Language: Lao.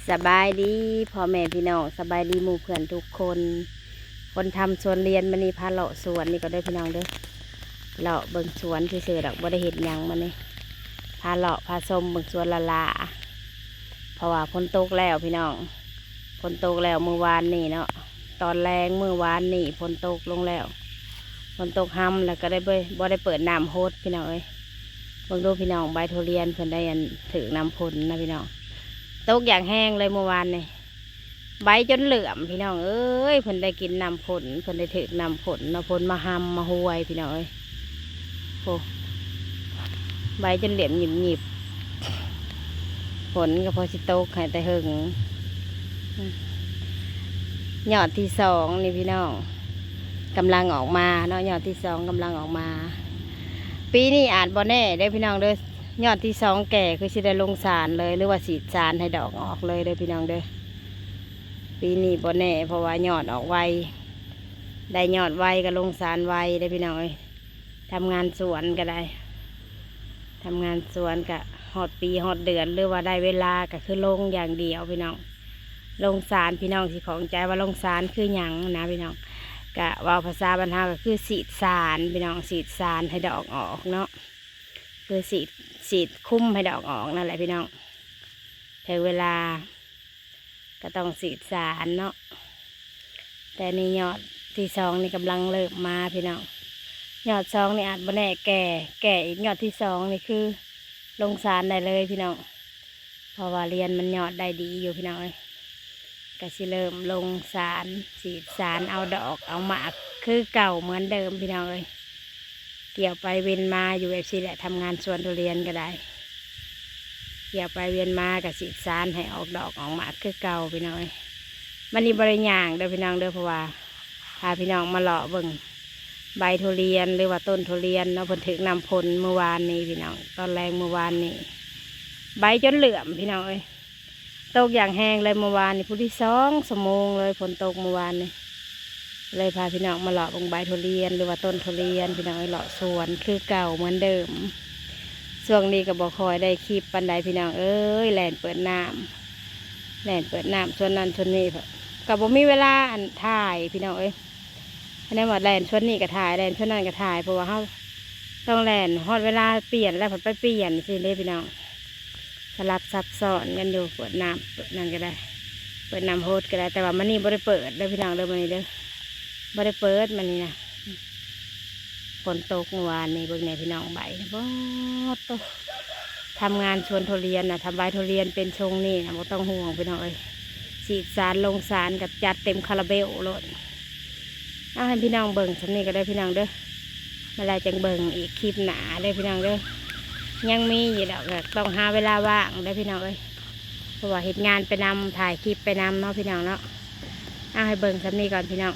ສະບາຍດີພໍ່ແມ່ພີ່ນ້ອງ ສະບາຍດີໝູ່ເພື່ອນທຸກຄົນ. ຄົນທຳສວນລຽນ ມື້ນີ້ພາເລາະສວນນີ້ກ່ອນເດີພີ່ນ້ອງເດີ. ເລາະເບິ່ງສວນຊື່ໆດອກ ບໍ່ໄດ້ເຮັດຫຍັງມື້ນີ້ ພາເລາະພາຊົມເບິ່ງສວນຫຼ້າໆ ເພາະວ່າຝົນຕົກແລ້ວພີ່ນ້ອງ ຝົນຕົກແລ້ວມື້ວານນີ້ເນາະ ຕອນແລງມື້ວານນີ້ຝົນຕົກລົງແລ້ວ ຝົນຕົກຮຳ ແລ້ວກໍໄດ້ ບໍ່ໄດ້ເປີດນ້ຳຫົດພີ່ນ້ອງເອີຍ. ເບິ່ງດູພີ່ນ້ອງ ໃບທຸລຽນເພິ່ນໄດ້ອັນ ຖືກນ້ຳຝົນນະພີ່ນ້ອງ ຕົກຢ່າງແຮງເລີຍມື້ວານນີ້ ໃບຈົນເຫຼື້ອມພີ່ນ້ອງເອີຍ. ເພິ່ນໄດ້ກິນນ້ຳຝົນ ເພິ່ນໄດ້ຖືກນ້ຳຝົນເນາະ ຝົນມາຮຳມາຮວຍພີ່ນ້ອງເອີຍ. ໂອ້ ໃບຈົນເຫຼື້ອມຫຍິບໆ ຝົນກໍພໍຊິຕົກໃຫ້ແຕ່ເຫິງ. ຍອດທີສອງນີ້ພີ່ນ້ອງ ກຳລັງອອກມາເນາະ ຍອດທີສອງກຳລັງອອກມາ. ປີນີ້ອາດບໍ່ແນ່ເດີພີ່ນ້ອງເດີ ຍອດທີສອງແກ່ຄືຊິໄດ້ລົງສານເລີຍ ຫຼືວ່າສີດສານໃຫ້ດອກອອກເລີຍເດີພີ່ນ້ອງເດີ. ປີນີ້ບໍ່ແນ່ ເພາະວ່າຍອດອອກໄວ ໄດ້ຍອດໄວກໍລົງສານໄວເດີພີ່ນ້ອງເອີຍ. ທຳງານສວນກໍໄດ້ ທຳງານສວນກະຮອດປີຮອດເດືອນ ຫຼືວ່າໄດ້ເວລາກະຄືລົງຢ່າງດຽວພີ່ນ້ອງ. ລົງສານ ພີ່ນ້ອງຊິຂ້ອງໃຈວ່າລົງສານຄືຫຍັງນະພີ່ນ້ອງ ກະເວົ້າພາສາບ້ານເຮົາກໍຄືສີດສານພີ່ນ້ອງ ສີດສານໃຫ້ດອກອອກເນາະ ຄືສີດ ສີດຄຸມໃຫ້ດອກອອກນັ້ນແຫຼະພີ່ນ້ອງ. ເຖິງເວລາ ກໍຕ້ອງສີດສານເນາະ. ແຕ່ນີ້ຍອດທີສອງນີ້ກຳລັງເລີ່ມມາພີ່ນ້ອງ ຍອດສອງນີ້ອາດບໍ່ແນ່ແກ່ ແກ່ອີກຍອດທີສອງນີ້ຄືລົງສານໄດ້ເລີຍພີ່ນ້ອງ ເພາະວ່າລຽນມັນຍອດໄດ້ດີຢູ່ພີ່ນ້ອງເອີຍ. ກໍຊິເລີ່ມລົງສານ ສີດສານເອົາດອກເອົາໝາກຄືເກົ່າເໝືອນເດີມພີ່ນ້ອງເອີຍ. ກ່ຽວໄປເວັນມາຢູ່ແບບຊີ້ແຫຼະ ທຳງານສວນທຸລຽນກໍໄດ້ ກ່ຽວໄປວຽນມາກໍສີດສານໃຫ້ອອກດອກອອກໝາກຄືເກົ່າພີ່ນ້ອງເອີຍ. ມັນນີ້ບໍ່ໄດ້ຍ່າງເດີພີ່ນ້ອງເດີ ເພາະວ່າພາພີ່ນ້ອງມາເລາະເບິ່ງໃບທຸລຽນ ຫຼືວ່າຕົ້ນທຸລຽນເນາະ ເພິ່ນຖືກນ້ຳຝົນມື້ວານນີ້ພີ່ນ້ອງ ຕອນແລງມື້ວານນີ້ ໃບຈົນເຫຼື້ອມພີ່ນ້ອງເອີຍ. ຕົກຢ່າງແຮງເລີຍມື້ວານນີ້ ພໍດີສອງຊົ່ວໂມງເລີຍ ຝົນຕົກມື້ວານນີ້ ເລີຍພາພີ່ນ້ອງມາເລາະເບິ່ງໃບທຸລຽນ ຫຼືວ່າຕົ້ນທຸລຽນພີ່ນ້ອງເອີຍ ເລາະສວນຄືເກົ່າເໝືອນເດີມ. ຊ່ວງນີ້ກໍບໍ່ຄ່ອຍໄດ້ຄລິບປານໃດພີ່ນ້ອງເອີຍ ແລ່ນເປີດນ້ຳ ແລ່ນເປີດນ້ຳສວນນັ້ນສວນນີ້ ກໍບໍ່ມີເວລາອັນ ຖ່າຍພີ່ນ້ອງເອີຍ. ຄະແນນວ່າແລ່ນສວນນີ້ກໍຖ່າຍ ແລ່ນສວນນັ້ນກໍຖ່າຍ ເພາະວ່າເຮົາຕ້ອງແລ່ນ ຮອດເວລາປ່ຽນແລ້ວ ພັດໄປປ່ຽນຊີ້ເດ້ພີ່ນ້ອງ ສະຫຼັບຊັບຊ້ອນກັນຢູ່. ເປີດນ້ຳ ເປີດນັ້ນກໍໄດ້ ເປີດນ້ຳຫົດກໍໄດ້ ແຕ່ວ່າມື້ນີ້ບໍ່ໄດ້ເປີດເດີພີ່ນ້ອງເດີ ມື້ນີ້ເດີ ບໍ່ໄດ້ເປີດມື້ນີ້ນະ. ຝົນຕົກມື້ວານນີ້ ເບິ່ງແດ່ພີ່ນ້ອງ ໃບນະ ໂອ້ໂຕ ທຳງານສວນທຸລຽນນະ ທຳໃບທຸລຽນເປັນຊົງນີ້ນະ ບໍ່ຕ້ອງຫ່ວງພີ່ນ້ອງເອີຍ ສີດສານລົງສານກໍຈັດເຕັມຄາລາເບວໂລດ. ເອົາໃຫ້ພີ່ນ້ອງເບິ່ງສ່ຳນີ້ກໍໄດ້ພີ່ນ້ອງເດີ ມາແລ້ວຈັ່ງເບິ່ງອີກຄລິບໜ້າເດີພີ່ນ້ອງເດີ. ຍັງມີຢູ່ດອກ ກໍຕ້ອງຫາເວລາວ່າງເດີພີ່ນ້ອງເອີຍ ເພາະວ່າເຮັດງານໄປນຳ ຖ່າຍຄລິບໄປນຳເນາະພີ່ນ້ອງເນາະ. ເອົາໃຫ້ເບິ່ງສ່ຳນີ້ກ່ອນພີ່ນ້ອງ.